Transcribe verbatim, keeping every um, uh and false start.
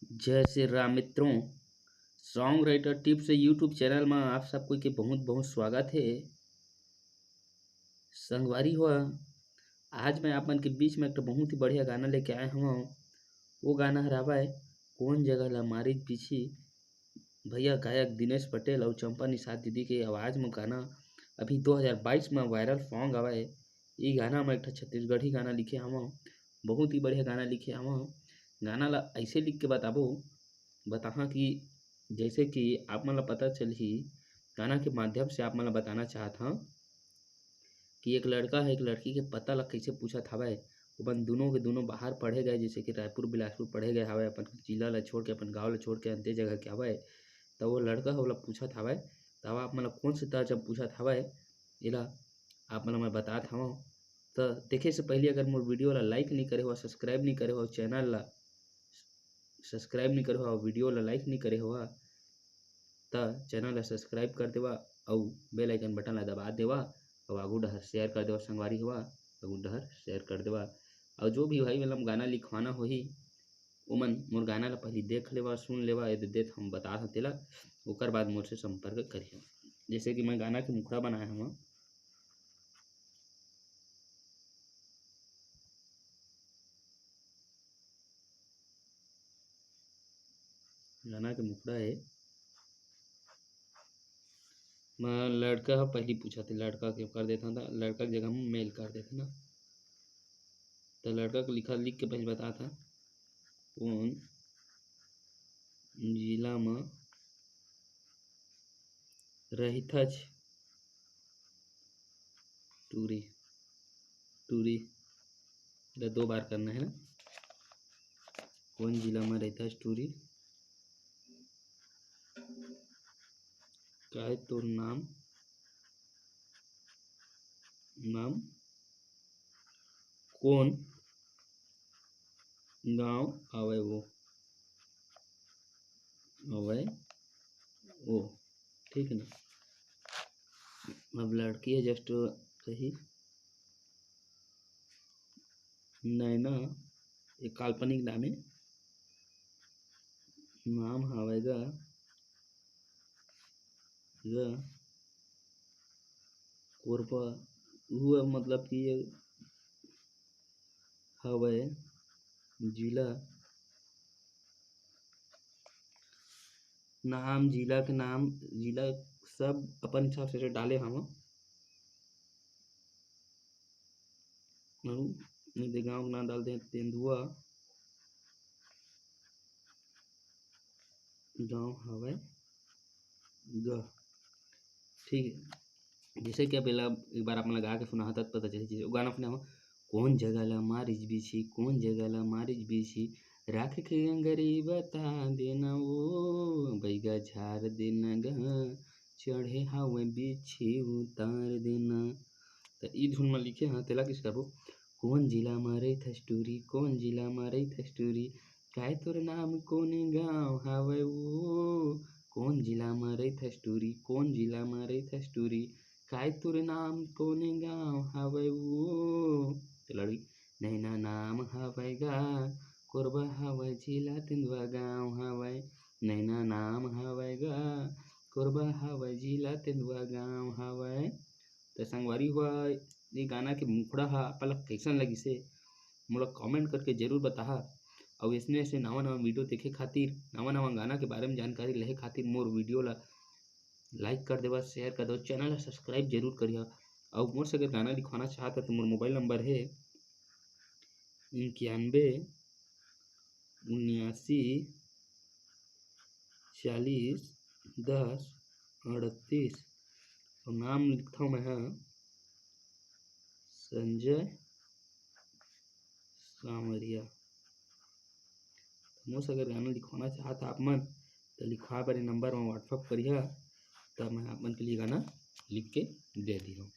जय श्री राम मित्रों, Song Writer Tips YouTube channel में आप सब कोई के बहुत बहुत स्वागत है। संगवारी हो, आज मैं आप मन के बीच में एक ठो बहुत ही बढ़िया गाना लेके आए हवं। वो गाना हर हवय कोन जगह ला मारिच बिछी। भैया गायक दिनेश पटेल अउ चंपा निषाद दीदी के आवाज़ में गाना अभी दो हज़ार बाईस में viral song हवय। ई गाना में एक ठो छत्तीसगढ़ी गाना लिखे हवं, बहुत ही बढ़िया गाना लिखे हवं। गाना ला ऐसे लिख के बताबो, बताहा कि जैसे कि आप मन ला पता चलही, गाना के माध्यम से आप मन ला बताना चाहत हंव कि एक लड़का है, एक लड़की के पता ला कैसे पूछत हवय। ओमन दोनों के दोनों बाहर पढ़े गए, जैसे कि रायपुर, बिलासपुर पढ़े गए हवय, अपन जिला ला छोड़ के, अपन गांव ला छोड़ के, अंते जगह के हवय। त वो लड़का ह ओला पूछत हवय, त अब आप मन ला कौन से तर्ज म पूछत हवय, एला आप मन ला मैं बतात हवं। त देखे से पहले अगर मोर video ला like नहीं करे हो, subscribe नहीं करे हो, channel ला subscribe नहीं करे हो, video ला like नहीं करे हो, त channel ला subscribe कर देवा अउ bell icon button ला दबा देवा अउ आगू डहर share कर देवा संगवारी हो, आगू डहर share कर देवा। अउ जो भी भाई मतलब गाना लिखवाना होही, ओमन मोर गाना ला पहली देख लेवा, सुन लेवा, यदि देत हम बता हं तेला, ओकर बाद मोर से संपर्क करिहा। जैसे कि मैं गाना के मुखड़ा बनाए हवं, गाना के मुखड़ा है, मैं लड़का ह पहली पूछत हे, लड़का के कर देथन, त लड़का के जगह में मेल कर देथन ना। त लड़का के लिखा, लिख के पहले बतात हं, कोन जिला म रहिथच टूरी, टूरी ला दो बार करना है ना, कोन जिला म रहिथच टूरी, काय तोर नाम, नाम कोन गांव आवय वो, आवय वो, ठीक है ना। अब लड़की है just कही नैना, एक काल्पनिक नाम है, नाम हवय गा, गा कोरबा, वो मतलब कि ये हवय जिला, नाम, जिला के नाम, जिला सब अपन हिसाब से डाले हवं। अउ एदे गांव के नाम डाल दे तेंदुआ गांव हवय ग। ठीक है, जैसे कि अब एला एक बार आप मन ला गा के सुनाहूं त पता चलही। जैसे वो गाना सुनाहूं, कोन जगह ला मारिच बिछी, कोन जगह ला मारिच बिछी, राख के अंगरी बता देना वो, बैगा झार देना गा, चढ़े हवय बिछी उतार देना। त ई धुन म लिखे हं, तेला किस करबो, कोन जिला म रहिथस टूरी, कोन जिला म रहिथस टूरी, काय तोर नाम कोने गांव हावय वो, कोन जिला म रहिथस टूरी, कोन जिला म रहिथस टूरी, काय तोर नाम कोने गांव हावय वो। त लड़ी, नैना नाम हावय गा, कोरबा हावय जिला तेंदुआ गांव हावय, नैना नाम हावय गा, कोरबा हावय जिला तेंदुआ गांव हावय। त संगवारी हो, ये गाना के मुखड़ा ह आप ला कैसन लगिस हे, मोला comment करके जरूर बताहा। अउ ऐसने ऐसने नवा नवा video देखे खातिर, नवा नवा गाना के बारे में जानकारी लेहे खातिर मोर video ला like कर देवा, share कर देवा, channel ला subscribe जरूर करिहा। अउ मोर से अगर गाना लिखवाना चाहत ह तो मोर mobile number हे इक्यानबे उन्यासी चालीस दस अड़तीस। अउ नाम लिखथव मैं ह संजय सांवरिया। मोर से अगर गाना लिखवाना चाहत आप मन, त लिखवा बर ये number म WhatsApp करिहा, त मैं आप मन के लिए गाना लिख के दे दिहूँ।